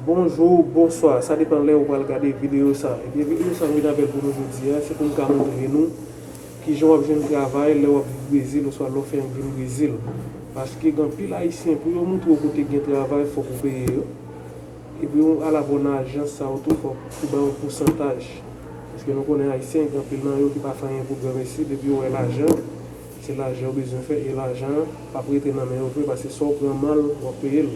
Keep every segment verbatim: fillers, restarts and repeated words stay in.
Bonjou, bonswa, sa depann lè ou pral gade videyo sa. Ebyen, videyo sa m vin avè l pou nou jodi a, se pou m ka montre nou kijan w ap jwenn travay lè w ap viv Brezil oswa lè w fenk vin Brezil. Paske gen anpil Ayisyen, pou yo montre w kote gen travay, fòk ou peye yo. Epi w al abòne ajans sa yo tou, fòk ou ba yo yon pousantaj. Paske nou konnen Ayisyen, gen anpil nan yo ki pa fè anyen pou granmesi, depi yo wè lajan, se lajan yo bezwen fè, e lajan an p ap rete nan men yo vre, paske sa w pran mal, w ap peye l.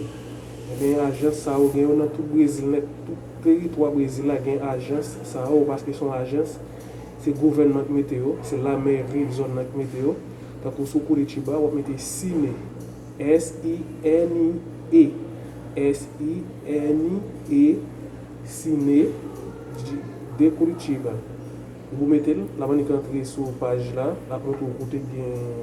Ebyen, ajans sa yo gen yo nan tout Brezil nèt, tout teritwa Brezil la gen ajans sa yo, paske se yon ajans, se gouvènman ki mete yo, se lamèri zòn nan ki mete yo. Tankou sou Curitiba, w ap mete Sine, S I N E, S I N E, Sine de Curitiba. Ou mete l, l ap annik antre sou paj la, l ap montre w kote gen,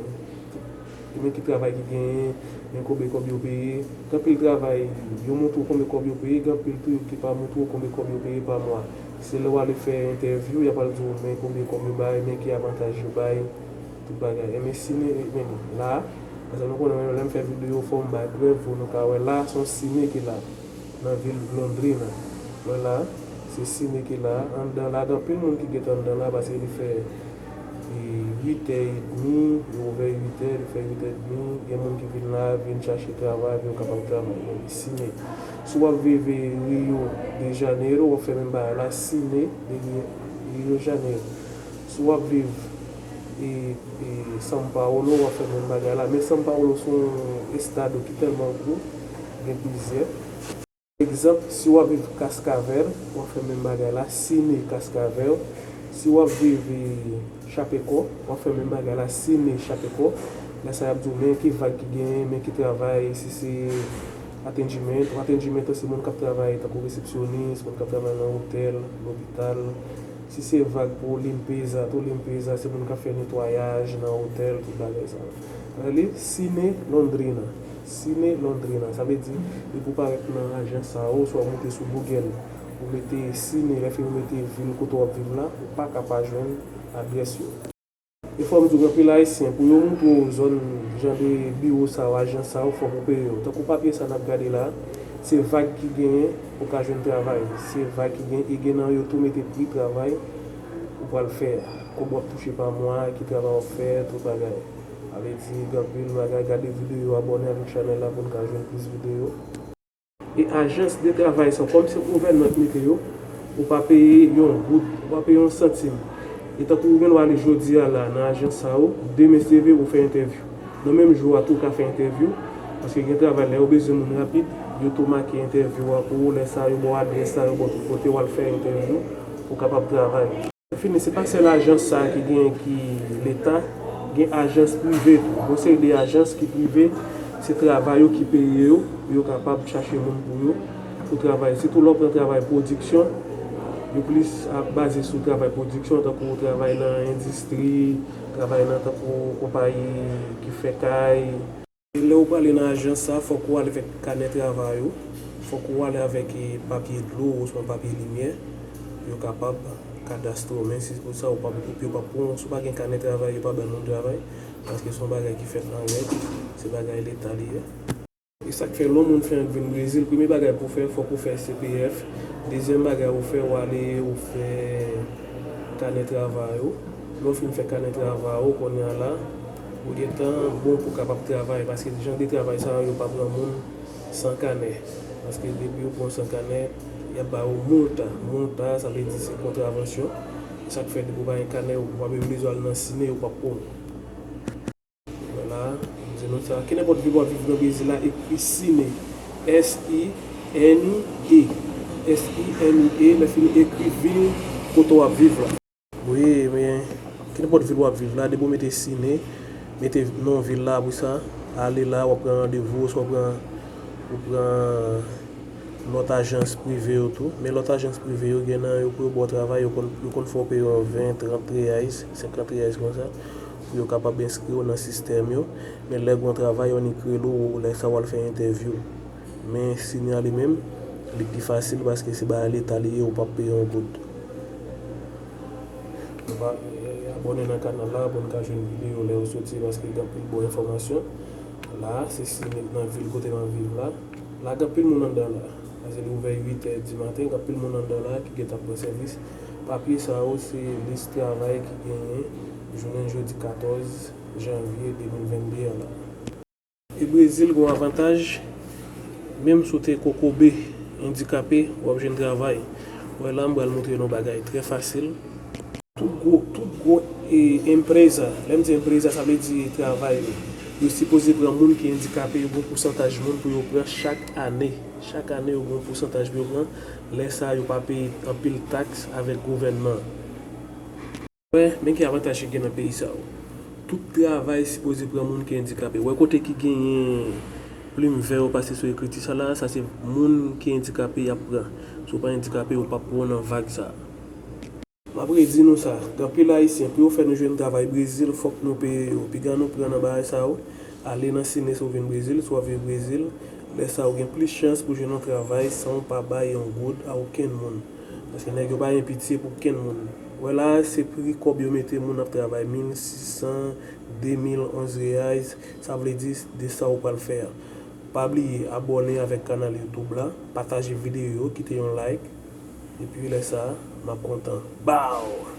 men ki travay ki genyen, men konbyen kòb yo peye. Gen anpil travay, yo montre w konbyen kòb yo peye, gen anpil tou ki pa montre w konbyen kòb yo peye pa mwa. Se lè w ale fè entèvyou, y ap al di w men konbyen kòb yo bay, men ki avantaj yo bay, tout bagay. Ebyen, Sine, men la, paske nou konnen menm lè m fè videyo, fò m bay prèv pou nou ka wè la, se yon Sine ki la. Nan vil Londrina. Wè la, se Sine ki la. Anndan la, gen anpil moun ki gentan anndan la, paske li fè, e, uit è edmi, yo ouvè uit è, li fè uit è edmi. Gen moun ki vin la, vin chache travay, pou yo kapab travay. Donk, Sine. Si w ap viv, e, Rio de Janeiro, w ap fè menm bagay la, Sine de Rio, Rio Janeiro. Si w ap viv, e, e, São Paulo, w ap fè menm bagay la. Men São Paulo se yon estado ki tèlman gwo, gen plizyè. Egzanp, si w ap viv Cascavel, w ap fè menm bagay la, Sine Cascavel. Si w ap viv, e, Chapecó, w ap fè menm bagay la, Sine Chapecó. Lè sa y ap di w men ki vag ki genyen, men ki travay, si se atendimento, atendimento se moun k ap travay tankou resepsyonis, moun k ap travay nan otèl, lopital. Si se vag pou limpeza, tou limpeza se moun k ap fè netwayaj nan otèl, tout bagay sa yo. Rele Sine Londrina. Sine Londrina, sa vle di, depi w parèt nan ajans sa yo, oswa w moute sou Google, ou mete Sine, lè fini w mete vil kote w ap viv la, ou pa ka pa jwenn adrès yo. E fò m di w, gen anpil Ayisyen, pou yo montre w zòn, jan de biwo sa yo, ajans sa yo, fòk ou peye yo. Tankou papye sa n ap gade la, se vag ki genyen pou w ka jwenn travay. Se vag ki genyen, e gen nan yo tou mete pri travay ou pral fè a. Konbyen w ap touche pa mwa, ki travay w ap fè, tout bagay. Sa vle di, gen anpil bagay, gade videyo, abòne avèk chanèl la pou n ka jwenn plis videyo. E ajans de travay sa, kòm se gouvènman ki mete yo, ou pa peye yon goud, ou pa peye yon santim. E tankou ou gen dwa ale jodi a la nan ajans sa yo, demen si Dye vle ou fè entèvyou. Nan menm jou a tou ou ka fè entèvyou, paske gen travay lè yo bezwen moun rapid, yo tou make entèvyou a pou ou, lè sa a yo ba w adrès la, yo ba w tout kote, w al fè entèvyou pou w kapab travay. Fini, se pa sèl ajans sa a ki genyen ki leta, gen ajans prive tou. Gon seri de ajans ki prive, se travay yo ki peye yo, pou yo kapab chache moun pou yo, pou travay. Sitou lè w pran travay pwodiksyon, yo plis ap baze sou travay pwodiksyon, tankou travay nan endistri, travay nan tankou konpayi ki fè kay. E lè w prale nan ajans sa, fòk ou ale avèk kanè travay ou, fòk ou ale avèk, e, papye dlo oswa papye limyè, pou yo kapab kadastre w. Men si pou sa, ou p ap, yo p ap pran w, si w pa gen kanè travay, yo p ap bay moun travay, paske se yon bagay ki fèt nan règ, se bagay leta li ye. E sa k fè lè yon moun fenk vin Brezil, premye bagay pou w fè, fòk ou fè C P F. Dezyèm bagay ou fè, ou ale, ou fè kanè travay ou. Lè w fin fè kanè travay ou, kounye a la, ou gentan bon pou w kapab travay, paske jan de travay sa yo, yo pa pran moun san kanè. Paske depi yo pran w san kanè, y ap ba ou multa. Multa, sa vle di se kontravansyon. E sa k fè depi w pa gen kanè, ou pa menm bezwen al nan Sine, yo p ap pran w. Vwala, m di nou sa. Kenenpòt vil w ap viv nan Brezil la, ekri Sine. S I N E. S I N E, lè fini ekri vil kote w ap viv la. Wi, men kenenpòt vil w ap viv la, depi w mete Sine, mete non vil la, apre sa, ale la, w ap pran randevou, oswa w pran, ou pran lòt ajans prive yo tou. Men lòt ajans prive yo, gen nan yo pou yo ba w travay, yo konn, yo konn fè w peye yon ven, trant reais, senkant reais konsa, pou yo kapab enskri w nan sistèm yo. Men lè gen yon travay, yo annik rele w, lè sa w al fè entèvyou. Men Sine a li menm, li pi fasil paske se bagay leta li ye, ou p ap peye yon goud. Nou pa, e, abòne nan kanal la pou n ka jwenn videyo lè yo soti, paske gen anpil bon enfòmasyon. La, se Sine nan vil kote m ap viv la. La, gen anpil moun anndan la. Pase li ouvè uit è di maten, gen anpil moun anndan la ki gentan pran sèvis. Papye sa yo se lis travay ki genyen jounen jodi katòz janvye de mil venn de an la. E Brezil gen yon avantaj, menm si w te kokobe, andikape, w ap jwenn travay. Wè la, m pral montre nou bagay trè fasil. Tout gwo, tout gwo e, empresa, lè m di empresa, sa vle di travay yo. Yo sipoze pran moun ki andikape, yo gen yon pousantaj moun pou yo pran chak ane. Chak ane, yo gen yon pousantaj pou yo pran. Lè sa a, yo pa peye anpil taks avèk gouvènman an. Wè, men ki avantaj ki gen nan peyi sa yo. Tout travay sipoze pran moun ki andikape. Wè kote ki genyen plim vè yo pase sou ekriti sa la, sa se moun ki andikape y ap pran. Si w pa andikape, yo p ap pran w nan vag sa a. M ap redi nou sa, gen anpil Ayisyen, pou yo fè nou jwenn travay Brezil, fòk nou peye yo. Piga nou pran nan bagay sa yo, ale nan sine si w vin Brezil, si w ap viv Brezil. Lè sa a, ou gen plis chans pou jwenn yon travay san w pa bay yon goud a okenn moun. Paske nèg yo pa gen pitye pou kenn moun. Wè la a, se pri kòb yo mete moun ap travay, mil sis san, de mil, onz reais, sa vle di de sa ou pral fè a. Pa bliye abòne avèk kanal YouTube la, pataje videyo yo, kite yon like. Epi lè sa a, m ap kontan. Baw!